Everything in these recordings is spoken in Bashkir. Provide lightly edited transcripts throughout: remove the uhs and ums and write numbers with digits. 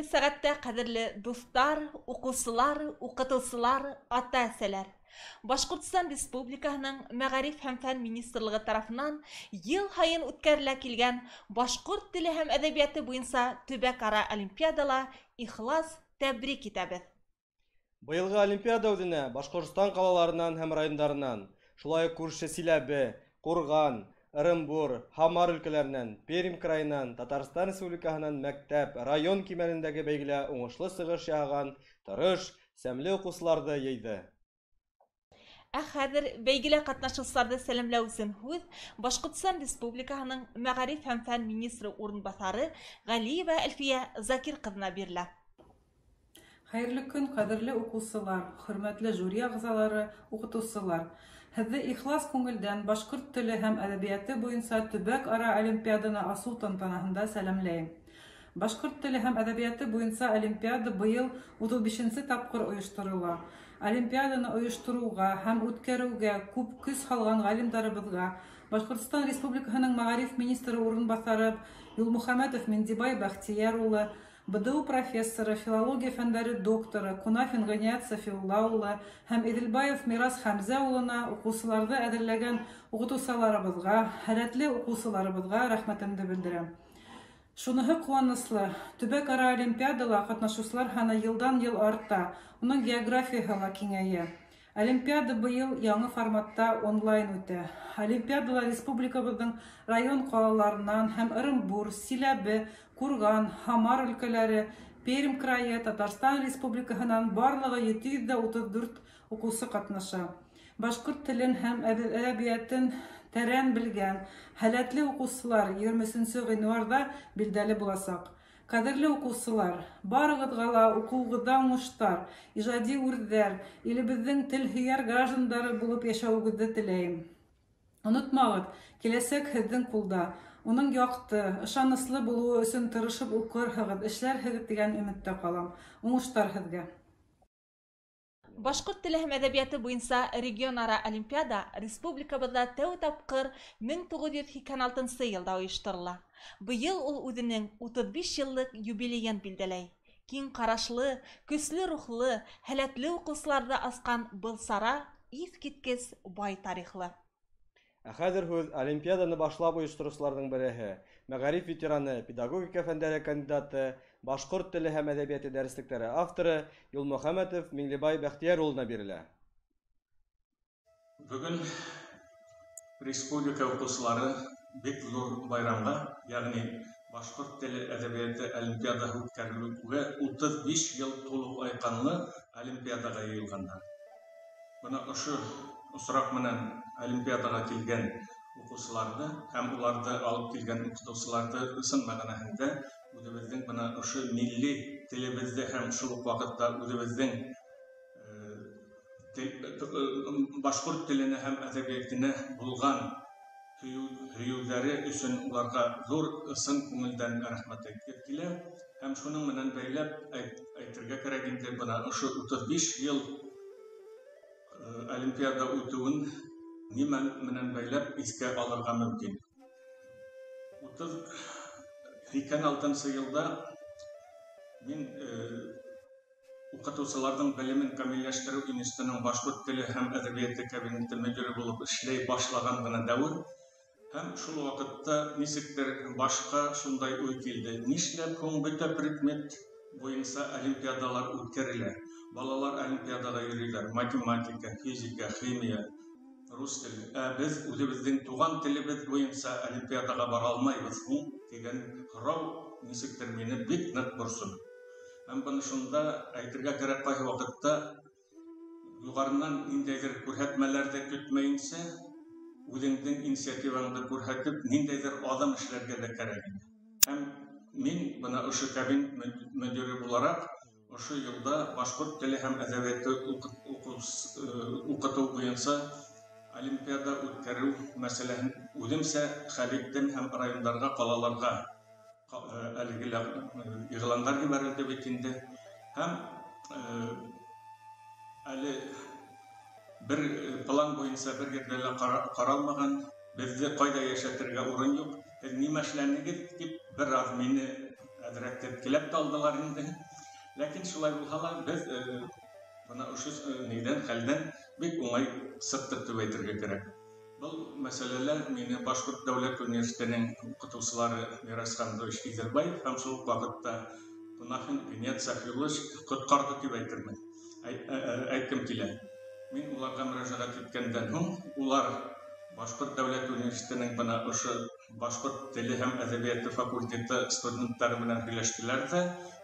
Хәйерле сәғәттә, ҡәҙерле дуҫтар, уҡыусылар, уҡытыусылар, ата-әсәләр! Башҡортостан Республикаһының Мәғариф һәм фән министрлығы тарафынан йыл һайын үткәрелә килгән башҡорт теле һәм әҙәбиәте буйынса төбәк-ара олимпиадала ихлас тәбрик итәбеҙ. Быйылғы олимпиада үҙенә Башҡортостан ҡалаларынан һәм райондарынан, шулай уҡ күрше Силәбе, Ҡурған, Ырымбур, Һамар өлкәләренән, Пермь крайынан, Татарстан Республикаһынан мәктәп, район кимәлендәге бәйгелә уңышлы сығыш яһаған тырыш, сәмле уҡыусыларҙы йыйҙы. Ә хәҙер бәйгелә ҡатнашыусыларҙы сәләмләү өсөн һүҙ Башҡортостан Республикаһының Мәғариф һәм фән министры урынбаҫары Ғәлиева Әлфиә Закир ҡыҙына бирелә. Хәйерле көн, ҡәҙерле уҡыусылар, хөрмәтле жюри ағзалары, уҡытыусылар! Һеҙҙе ихлас күңелдән башҡорт теле һәм әҙәбиәте буйынса төбәк-ара олимпиаданы асыу тантанаһында сәләмләйем. Башҡорт теле һәм әҙәбиәте буйынса олимпиада быйыл 35-нсе тапҡыр ойошторола. Олимпиаданы ойоштороуға һәм үткәреүгә күп көс һалған ғалимдарыбыҙға, Башҡортостан Республикаһының мәғариф министры урынбаҫары Юлмөхәмәтов Миндибай Бәхтийәр улы, БДУ профессоры, филология фәндәре докторы Кунафин Ғиниәт Сафиулла улы һәм Иҙелбаев Мирас Хәмзә улына, уҡыусыларҙы әҙерләгән уҡытыусыларыбыҙға, һәләтле уҡыусыларыбыҙға рәхмәтемде белдерәм. Шуныһы ҡыуаныслы, төбәк-ара олимпиадала ҡатнашыусылар һаны йылдан-йыл арта, уның географияһы ла киңәйә. Олимпиада быйыл яңы форматта онлайн үтә. Олимпиадала республикабыҙҙың район ҡалаларынан һәм Ырымбур, Силәбе, Курган, Һамар өлкәләре, Пермь крайы, Татарстан Республикаһынан барлығы 734 уҡыусы ҡатнаша. Башҡорт телен һәм әҙәбиәтен тәрән белгән, һәләтле уҡыусылар 23 ғинуарҙа билдәле буласаҡ. Ҡәҙерле уҡыусылар, барығыҙға ла уҡыуығыҙҙа уңыштар, ижади үрҙәр, илебеҙҙең тел һөйәр граждандары булып йәшәүегеҙҙе теләйем. Онотмағыҙ, киләсәк һеҙҙең ҡулда. Уның яҡты, ышаныслы булыуы өсөн тырышып уҡырһығыҙ, эшләрһегеҙ тигән өмөттә ҡалам. Уңыштар һеҙгә! Башҡорт теле һәм әҙәбиәте буйынса регионара олимпиада республикабыҙҙа тәү тапҡыр 1986 йылда ойошторола. Быйыл ул үҙенең 35 йыллыҡ юбилейын билдәләй. Киң ҡарашлы, көслө рухлы, һәләтле уҡыусыларҙы асҡан был сара иҫ киткес бай тарихлы. Ә хәҙер һүҙ олимпиаданы башлап ойоштороусыларҙың береһе, мәғариф ветераны, педагогика фәндәре кандидаты, башҡорт теле һәм әҙәбиәте дәреслектәре авторы Юлмөхәмәтов Миңлебай Бәхтийәр улына бирелә. Бөгөн республика уҡыусылары бик ҙур байрамға, йәғни башҡорт теле әҙәбиәте олимпиадаһы үткәрелеүгә 35 йыл тулыу айҡанлы олимпиадаға йыйылғандар. Бына ошо осраҡ менән олимпиадаға килгән уҡыусыларҙы һәм уларҙы алып килгән уҡытыусыларҙы ысын мәғәнәһендә үҙебеҙҙең бына ошо милли телебеҙҙе һәм шул уҡ ваҡытта үҙебеҙҙең башҡорт теленә һәм әҙәбиәтенә булған һөйөүҙәре өсөн уларға ҙур ысын күңелдән рәхмәт әйтеп килә. Һәм шуның менән бәйләп әйтергә кәрәк инде, бына ошо 35 йыл олимпиада үтеүен нимә менән бәйләп иҫкә алырға мөмкин. 86-нсы йылда мин уҡытыусыларҙың белемен камилләштереү институтының башҡорт теле һәм әҙәбиәте кабинеты мөдире булып эшләй башлаған ғына дәүер. Һәм шул ваҡытта нисектер башҡа шундай уй килде. Нишләп һуң бөтә предмет буйынса олимпиадалар үткәрелә? Балалар олимпиадаға йөрөйләр. Математика, физика, химия, рус теле. Ә беҙ үҙебеҙҙең туған телебеҙ буйынса олимпиадаға бара алмайбыҙ һуң тигән һорау нисектер мине бик ныҡ борсоно. Һәм быны шунда әйтергә кәрәк, ҡайһы ваҡытта юғарынан ниндәйҙер күрһәтмәләрҙе көтмәйенсә, үҙеңдең инициативаңды күрһәтеп, ниндәйҙер аҙым эшләргә лә кәрәк ине. Һәм мин бына ошо кабинет мөдире булараҡ ошо йылда башҡорт теле һәм әҙәбиәте уҡытыу буйынса олимпиада үткәреү мәсьәләһен үҙемсә хәл иттем һәм райондарға, ҡалаларға әлеге лә иғландар ебәрелде бит инде. Һәм әле бер план буйынса бер ерҙә лә ҡаралмаған, беҙҙе ҡайҙа йәшәтергә урын юҡ, һеҙ нимә эшләнегеҙ тип бер аҙ мине Әҙерәк тәпкеләп тә алдылар инде. Ләкин шулай булһа ла беҙ бына ошо нидән, хәлдән бик уңай сыҡтыҡ тип әйтергә кәрәк. Был мәсьәләлә мине Башҡорт дәүләт университетының уҡытыусылары Мирас Хамдович Иҙелбаев һәм шул уҡ ваҡытта Кунафин Винет Сафиуллович ҡотҡарҙы тип әйтермен. Әйткем килә. Мин уларға мөрәжәғәт иткәндән һуң улар Башҡорт дәүләт университетының бына ошо башҡорт теле һәм әҙәбиәте факультеты студенттары менән һөйләштеләр ҙә,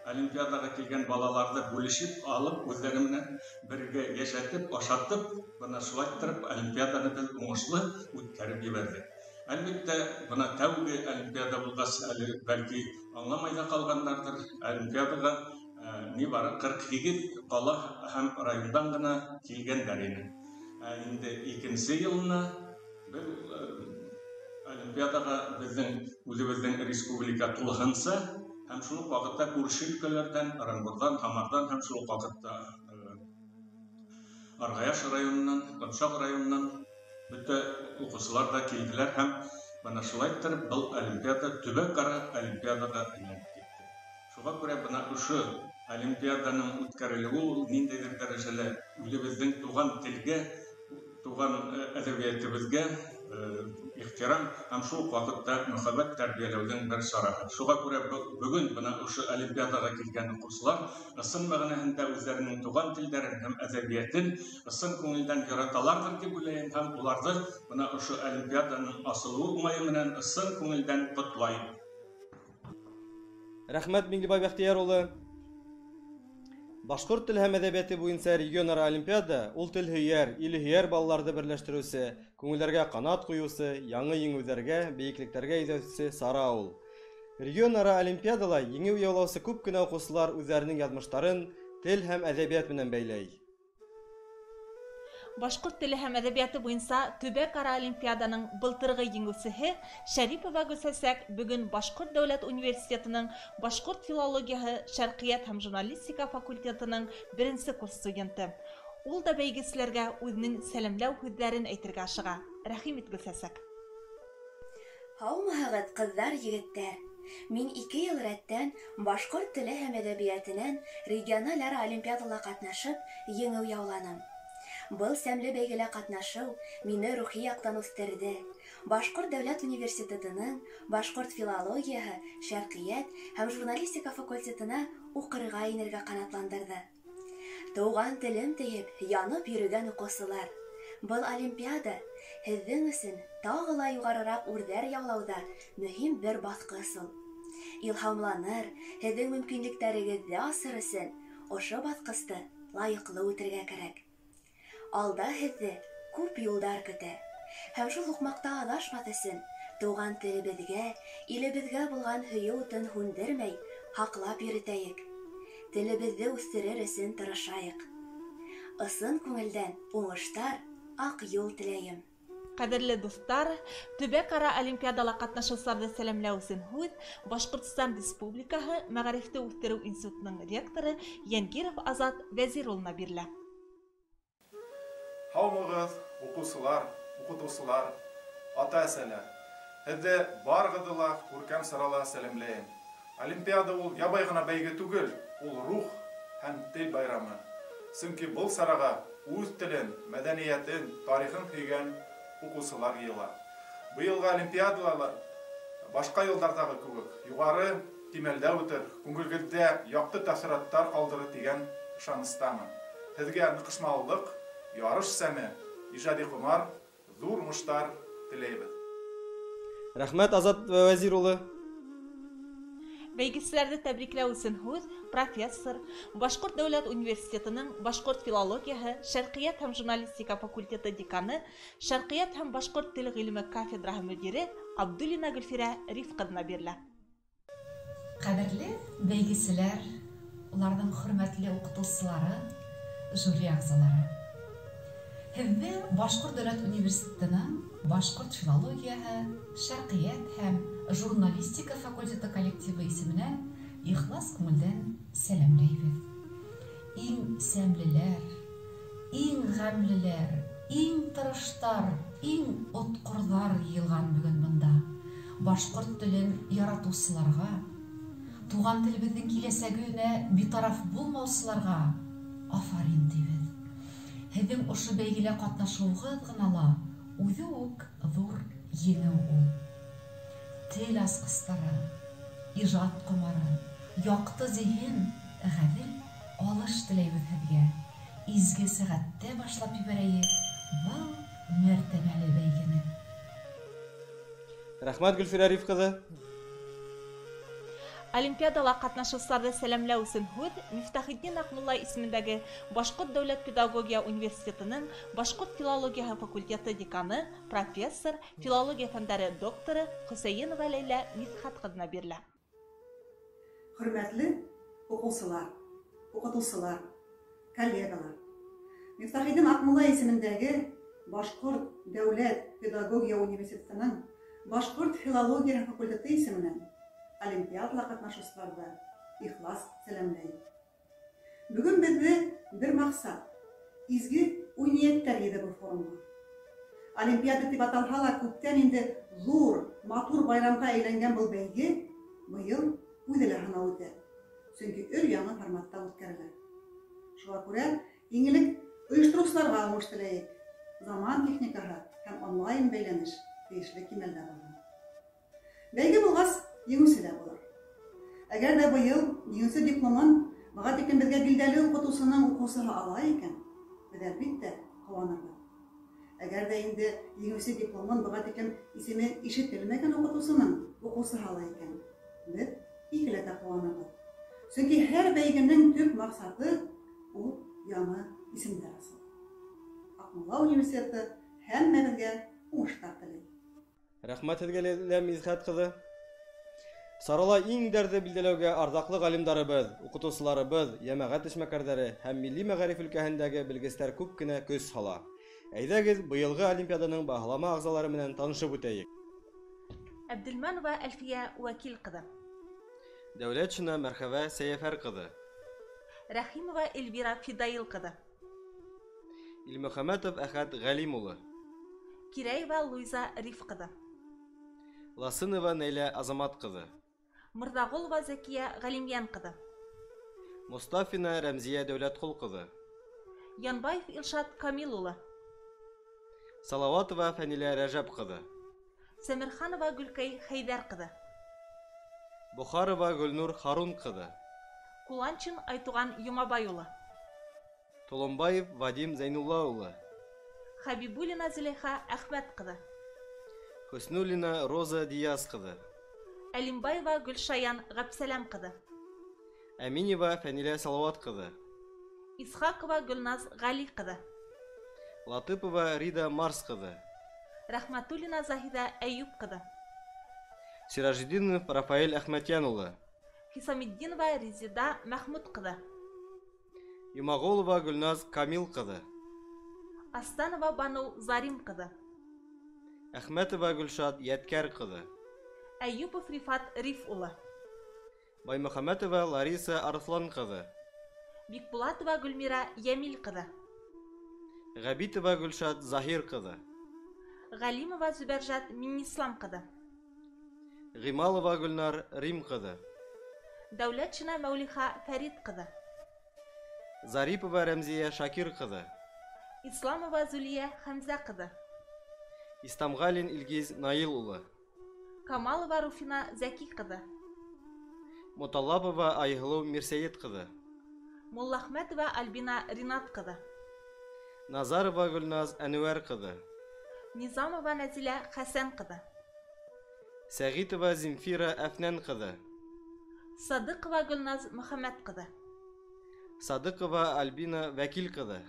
олимпиадаға килгән балаларҙы бүлешеп алып, үҙҙәре менән бергә йәшәтеп, ашатып, бына шулай иттереп олимпиаданы беҙ уңышлы үткәреп ебәрҙек. Әлбиттә, бына тәүге олимпиада булғас, әле бәлки аңламай ҙа ҡалғандарҙыр. Олимпиадаға ни бары 48 ҡала һәм райондан ғына килгәндәр ине. Ә инде икенсе йылына беҙ олимпиадаға беҙҙең үҙебеҙҙең республика тулыһынса һәм шул уҡ ваҡытта күрше өлкәләрҙән, Ырымбурҙан, Һамарҙан һәм шул уҡ ваҡытта Арғаяш районынан, Ҡоншаҡ районынан бөтә уҡыусылар ҙа килделәр һәм бына шулай иттереп был олимпиада төбәк-ара олимпиадаға әйләнеп китте. Шуға күрә бына ошо олимпиаданың үткәрелеүе ул ниндәйҙер дәрәжәлә үҙебеҙҙең туған телгә, туған әҙәбиәтебеҙгә ихтирам һәм шул уҡ ваҡытта мөхәббәт тәрбиәләүҙең бер сараһы. Шуға күрә бөгөн бына ошо олимпиадаға килгән уҡыусылар ысын мәғәнәһендә үҙҙәренең туған телдәрен һәм әҙәбиәтен ысын күңелдән яраталарҙыр тип уйлайым һәм уларҙы бына ошо олимпиаданың асылыуы уңайы менән ысын күңелдән ҡотлайым. Рәхмәт, Миңлебай Бәхтияр улы. Башҡорт теле һәм әҙәбиәте буйынса регионара олимпиада ул тел һөйәр, ил һөйәр балаларҙы берләштереүсе, күңелдәргә ҡанат ҡуйыусы, яңы еңеүҙәргә, бейеклектәргә әйҙәүсе сара ул. Регионара олимпиадала еңеү яулаусы күп кенә уҡыусылар үҙҙәренең яҙмыштарын тел һәм әҙәбиәт менән бәйләй. Башҡорт теле һәм әҙәбиәте буйынса төбәк-ара олимпиаданың былтырғы еңеүсеһе Шәрипова Гөлсәсәк бөгөн Башҡорт дәүләт университетының башҡорт филологияһы, шәрҡиәт һәм журналистика факультетының беренсе курс студенты. Ул да бәйгеселәргә үҙенең сәләмләү һүҙҙәрен әйтергә ашыға. Рәхим ит, Гөлсәсәк. Һаумыһығыҙ, ҡыҙҙар, егеттәр. Мин 2 йыл рәттән башҡорт теле һәм әҙәбиәтенән региональ ара олимпиадала ҡатнашып, еңеү яуланым. Был сәмле бәйгелә ҡатнашыу мине рухи яҡтан үҫтерҙе. Башҡорт дәүләт университетының башҡорт филологияһы, шәрҡиәт һәм журналистика факультетына уҡырға инергә ҡанатландырҙы. Тыуған телем тейеп, янып йөрөгән уҡыусылар, был олимпиада һеҙҙең өсөн тағы ла юғарыраҡ үрҙәр яулауҙа мөһим бер баҫҡыс ул. Илһамланыр, һеҙҙең мөмкинлектәрегеҙҙе асыр өсөн ошо баҫҡысты лайыҡлы үтергә кәрәк. Алда һеҙҙе күп юлдар көтә. Һәм шул һуҡмаҡта аҙашмаҫ өсөн тыуған телебеҙгә, илебеҙгә булған һөйөү утын һүндермәй, һаҡлап йөрөтәйек. Телебеҙҙе үҫтерер өсөн тырышайыҡ. Ысын күңелдән уңыштар, аҡ юл теләйем. Ҡәҙерле дуҫтар, төбәк-ара олимпиадала ҡатнашыусыларҙы сәләмләү өсөн һүҙ Башҡортостан Республикаһы Мәғарифте үҫтереү институтының ректоры Йәнгиров Азат Вәзир улына бирелә. Һаумығыҙ, уҡыусылар, уҡытыусылар, ата-әсәләр. Һеҙҙе барығыҙҙы ла күркәм сарала сәләмләйем. Олимпиада ул ябай ғына бәйге түгел, ул рух һәм тел байрамы. Сөнки был сараға үҙ телен, мәҙәниәтен, тарихын һөйгән уҡыусылар йыйыла. Быйылғы олимпиадалар башҡа йылдарҙағы кеүек юғары кимәлдә үтер, күңелегеҙҙә яҡты тәьҫораттар ҡалдырыр тигән ышаныстамын. Һеҙгә ныҡышмалылыҡ, ярыш сәме, ижади ҡомар, ҙур уңыштар теләйбеҙ. Рәхмәт, Азат Вәзир улы. Бәйгеселәрҙе тәбрикләү өсөн һүҙ профессор, Башҡорт дәүләт университетының башҡорт филологияһы, шәрҡиәт һәм журналистика факультеты деканы, шәрҡиәт һәм башҡорт тел ғилеме кафедраһы мөдире Абдуллина Гөлфирә Риф ҡыҙына бирелә. Ҡәҙерле бәйгеселәр, уларҙың хөрмәтле уҡытыусылары, жюри ағзалары. Һеҙҙе Башҡорт дәүләт университетының башҡорт филологияһы, шәрҡиәт һәм журналистика факультеты коллективы исеменән ихлас күңелдән сәләмләйбеҙ. Иң сәмлеләр, иң ғәмлеләр, иң тырыштар, иң отҡорҙар йыйылған бөгөн бында. Башҡорт телен яратыусыларға, Туған телебеҙҙең киләсәгенә битараф булмаусыларға афарин тибеҙ. Һеҙҙең ошо бәйгелә ҡатнашыуығыҙ ғына ла үҙе үк ҙур еңеү ул. Тел асҡыстары, ижад ҡомары, яҡты зиһен, ғәҙел алыш теләйбеҙ һеҙгә. Изге сәғәттә башлап ебәрәйек был мәртәбәле бәйгене. Рәхмәт, Гөлфирә Риф ҡыҙы. Олимпиадала ҡатнашыусыларҙы сәләмләү өсөн һүҙ Мифтахетдин Аҡмулла исемендәге Башҡорт дәүләт педагогия университетының башҡорт филологияһы факультеты деканы, профессор, филология фәндәре докторы Хөсәйенова Ләйлә Мидхәт ҡыҙына бирелә. Хөрмәтле уҡыусылар, уҡытыусылар, коллегалар, Мифтахетдин Аҡмулла исемендәге Башҡорт дәүләт педагогия университетының башҡорт филология факультеты исеменән олимпиадала ҡатнашыусыларҙы ихлас сәләмләйем. Бөгөн беҙҙе бер маҡсат, изге уй-ниәттәр йыйҙы был форумға. Олимпиада тип аталһа ла күптән инде ҙур, матур байрамға әйләнгән был бәйге быйыл үҙе лә һынау үтә. Сөнки өр-яңы форматта үткәрелә. Шуға күрә иң элек ойоштороусыларға уңыш теләйек. Заман техникаһы һәм онлайн бәйләнеш тейешле кимәлдә булһын. Бәйге булғас, еңеүсе лә булыр. Әгәр ҙә быйыл еңеүсе дипломын быға тиклем беҙгә билдәле уҡытыусының уҡыусыһы ала икән, беҙ әлбиттә ҡыуанырбыҙ. Әгәр ҙә инде еңеүсе дипломын быға тиклем исеме ишетелмәгән уҡытыусының уҡыусыһы ала икән, беҙ икеләтә ҡыуанырбыҙ. Сөнки һәр бәйгенең төп маҡсаты ул яңы исемдәр асыу. Аҡмулла университеты һәммәбеҙгә уңыштар теләй. Рәхмәт һеҙгә, Ләйлә Мидхәт ҡыҙы. Сарала иң дәрҙе билдәләүгә арҙаҡлы ғалимдарыбыҙ, уҡытыусыларыбыҙ, йәмәғәт эшмәкәрҙәре һәм милли мәғариф өлкәһендәге белгестәр күп кенә көс һала. Әйҙәгеҙ, быйылғы олимпиаданың баһалама ағзалары менән танышып үтәйек. Әбделмәнова Әлфиә Вәкил ҡыҙы. Дәүләтшина Мәрхәбә Сәйәфәр ҡыҙы. Рәхимова Эльвира Фидаил ҡыҙы. Илмөхәмәтов Әхәт Ғәлим улы. Кирәева Луиза Риф ҡыҙы. Ласынова Нәйлә Азамат ҡыҙы. Мырҙағолова Зәкиә Ғәлимйән ҡыҙы. Мостафина Рәмзиә Дәүләтҡол ҡыҙы. Янбаев Илшат Камил улы. Салауатова Фәнилә Рәжәп ҡыҙы. Сәмерханова Гөлкәй Хәйҙәр ҡыҙы. Бохарова Гөлнур Харун ҡыҙы. Куланчин Айтуған Йомабай улы. Толомбаев Вадим Зәйнулла улы. Хәбибуллина Зөләйха Әхмәт ҡыҙы. Хөснуллина Роза Диас ҡыҙы. Әлимбаева Гөлшаян Ғәпсәләм ҡыҙы. Әминева Фәнилә Салауат ҡыҙы. Исхаҡова Гөлназ Ғәли ҡыҙы. Латыпова Рида Марс ҡыҙы. Рәхмәтуллина Заһиҙә Әйүп ҡыҙы. Сиражетдинов Рафаэль Әхмәтйән улы. Хисаметдинова Резеда Мәхмүт ҡыҙы. Йомағолова Гөлназ Камил ҡыҙы. Астанова Баныу Зарим ҡыҙы. Әхмәтова Гөлшат Йәткәр ҡыҙы. Әйүпов Рифат Риф улы. Баймөхәмәтова Лариса Арыҫлан ҡыҙы. Бикбулатова Гөлмира Йәмил ҡыҙы. Ғәбитова Гөлшат Заһир ҡыҙы. Ғәлимова Зөбәржәт Миннислам ҡыҙы. Ғималова Гөлнар Рим ҡыҙы. Дәүләтшина Мәүлиха Фәрит ҡыҙы. Зарипова Рәмзиә Шакир ҡыҙы. Исламова Зүлиә Хәмзә ҡыҙы. Истамғалин Илгиз Наил улы. Камалова Руфина Зәки ҡыҙы. Муталлапова Айһылыу Мирсәйет ҡыҙы. Муллахмәтова Альбина Ринат ҡыҙы. Назарова Гөлназ Әнүәр ҡыҙы. Низамова Нәзилә Хәсән ҡыҙы. Сәғитова Земфира Әфнән ҡыҙы. Садыҡова Гөлназ Мөхәммәт ҡыҙы. Садыҡова Альбина Вәкил ҡыҙы.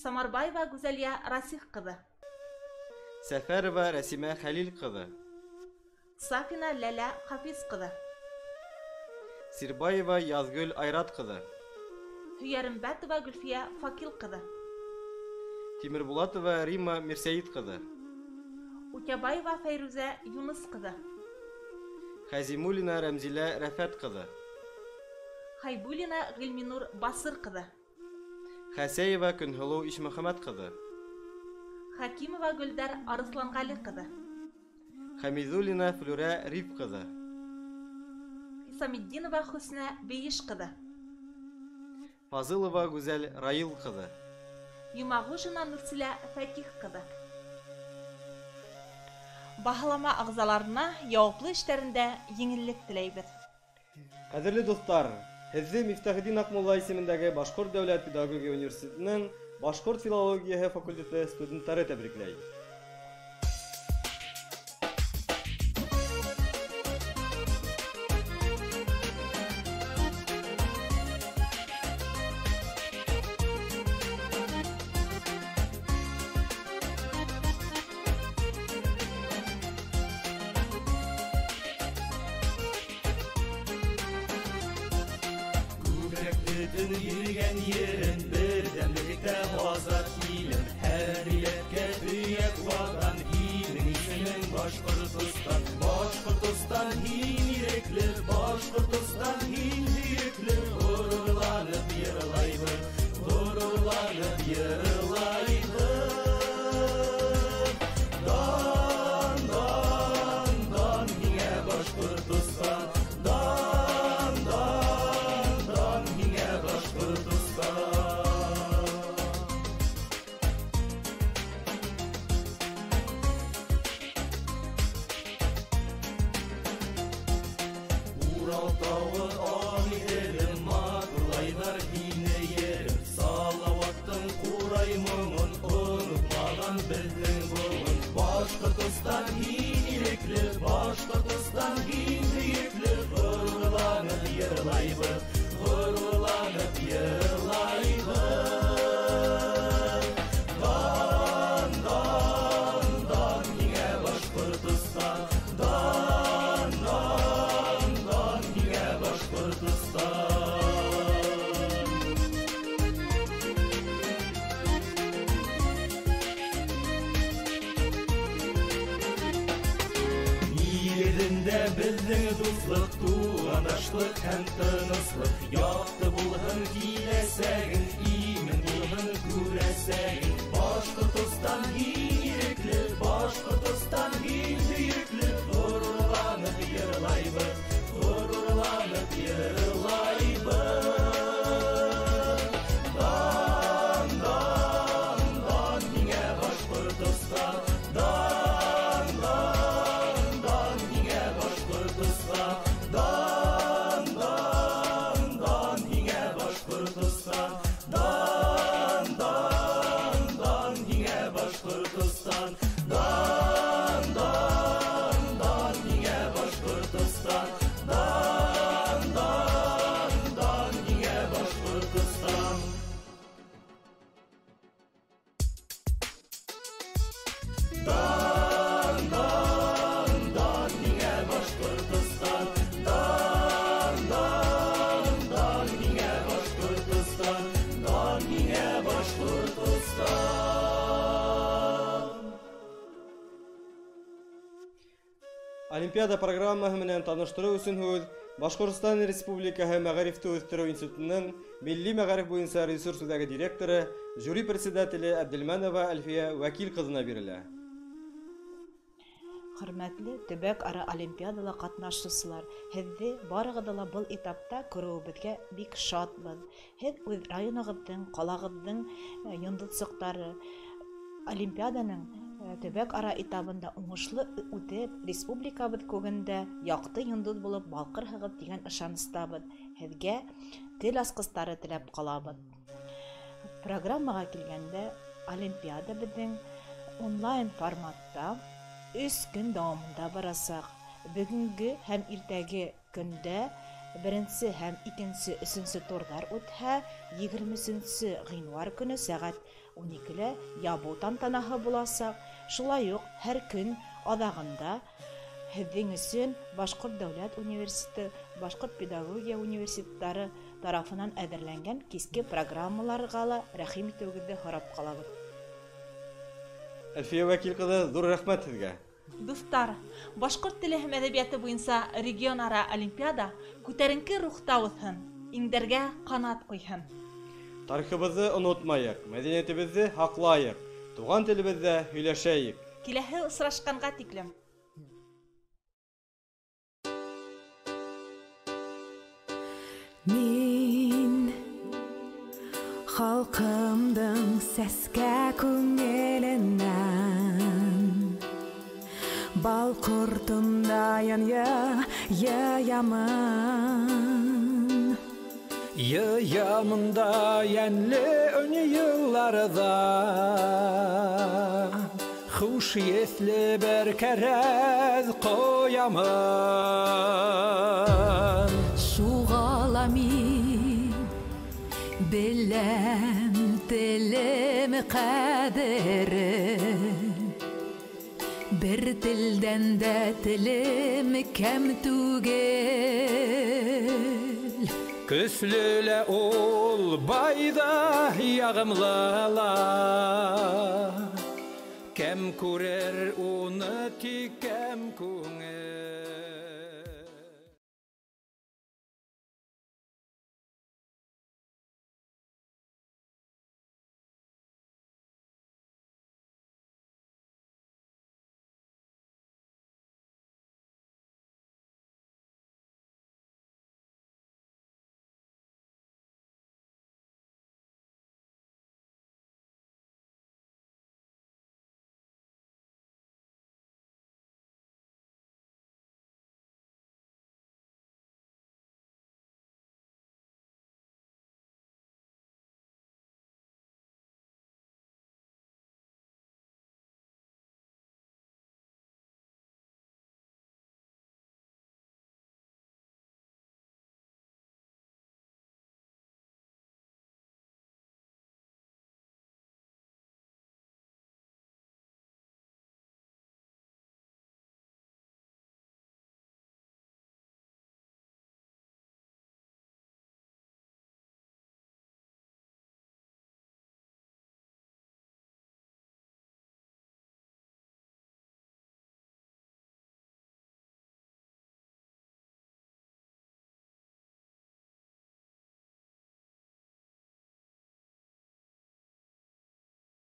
Самарбаева Гүзәлиә Расих ҡыҙы. Сәфәрова Рәсимә Хәлил ҡыҙы. Сафина Ләлә Хафиз ҡыҙы. Сирбаева Яҙгөл Айрат ҡыҙы. Һөйәрымбәтова Гөлфиә Факил ҡыҙы. Тимербулатова Рима Мирсәйет ҡыҙы. Үтәбаева Фәйрүзә Юныс ҡыҙы. Хәзимуллина Рәмзилә Рәфәт ҡыҙы. Хәйбуллина Ғилминур Басыр ҡыҙы. Хәсәева Көнһылыу Ишмөхәмәт ҡыҙы. Хәкимова Гөлдәр Арыҫланғәле ҡыҙы. Хәмиҙуллина Флүрә Риф ҡыҙы. Хисаметдинова Хөснә Бейеш ҡыҙы. Фазылова Гүзәл Раил ҡыҙы. Йомағужина Нурсилә Фәтих ҡыҙы. Баһалама ағзаларына яуаплы эштәрендә еңеллек теләйбеҙ. Ҡәҙерле дуҫтар, һеҙҙе Мифтахетдин Аҡмулла исемендәге Башҡорт дәүләт педагогия университетының Башҡорт филологияһы факультеты студенттары тәбрикләй. Бөтөн йөрөгән ерен берҙәмлектә азат илем, һәр милләткә төйәк ватан, һинең исемең Башҡортостан. Башҡортостан һин ирекле, Башҡортостан һин һөйөклө, ғорурланып йырлайбыҙ, ғорурланып йырлайбыҙ. Дан, дан, дан һиңә Башҡортостан, дан, дан, дан һиңә Башҡортостан. Урал тауы Ағиҙелем, матурлайҙар һине ерем, Салауаттың ҡурай моңон онотмаған беҙҙең быуын. Башҡортостан һин ирекле, Башҡортостан һин һөйөклө, ғорурланып йырлайбыҙ, ғорурланып йырлайбыҙ. Дан, дан, дан һиңә Башҡортостан, дан, дан, дан һиңә Башҡортостан. Нигеҙендә беҙҙең дуҫлыҡ, туғандашлыҡ һәм тыныслыҡ, яҡты булһын киләсәгең, имен булһын күрәсәгең. Башҡортостан һин ирекле, Башҡортостан һин һөйөклө, ғорурланып йырлайбыҙ, ғорурланып йырлайбыҙ. Дан, дан, дан һиңә Башҡортостан, дан, дан, дан һиңә Башҡортостан, дан, дан, дан һиңә Башҡортостан, дан, дан, дан һиңә Башҡортостан, дан, дан, дан һиңә Башҡортостан, дан, дан, дан һиңә Башҡортостан. Дан, дан, дан һиңә Башҡортостан, дан, дан, дан һиңә Башҡортостан, дан һиңә Башҡортостан. Олимпиада программаһы менән таныштырыу өсөн һүҙ Башҡортостан Республикаһы Мәғарифте үҫтереү институтының Милли мәғариф буйынса ресурс үҙәге директоры, жюри председателе Әбделмәнова Әлфиә Вәкил ҡыҙына бирелә. Хөрмәтле төбәк-ара олимпиадала ҡатнашыусылар, һеҙҙе барығыҙҙы ла был этапта күреүебеҙгә бик шатбыҙ. Һеҙ үҙ районығыҙҙың, ҡалағыҙҙың йондоҙсоҡтары, олимпиаданың төбәк-ара этабында уңышлы үтеп, республикабыҙ күгендә яҡты йондоҙ булып балҡырһығыҙ тигән ышаныстабыҙ. Һеҙгә тел асҡыстары теләп ҡалабыҙ. Программаға килгәндә, олимпиада беҙҙең онлайн форматта 3 көн дауамында барасаҡ. Бөгөнгө һәм иртәге көндә беренсе һәм икенсе, өсөнсө турҙар үтһә, 23 ғинуар көнө сәғәт 12-лә ябыу тантанаһы буласаҡ. Шулай уҡ һәр көн аҙағында һеҙҙең өсөн Башҡорт дәүләт университеты, Башҡорт педагогия университеттары тарафынан әҙерләнгән киске программаларға ла рәхим итеүегеҙҙе һорап ҡалабыҙ. Әлфиә Вәкил ҡыҙы, ҙур рәхмәт һеҙгә. Дуҫтар, башҡорт теле һәм әҙәбиәте буйынса регионара олимпиада күтәренке рухта үтһен, иңдәргә ҡанат ҡуйһын. Тарихыбыҙҙы онотмайыҡ, мәҙәниәтебеҙҙе һаҡлайыҡ, туған телебеҙҙә һөйләшәйек. Киләһе осрашҡанға тиклем. Мин халҡымдың сәскә күңеленән бал ҡортондай йыямын. Йыямын да йәнле өн йылларҙа хуш еҫле бер кәрәҙ ҡоямын. Шуға ла мин беләм телем ҡәҙерен, бер телдән дә телем кәм түгел. Көслө лә ул, бай ҙа, яғымлы ла, кәм күрер уны тик кәм күңел.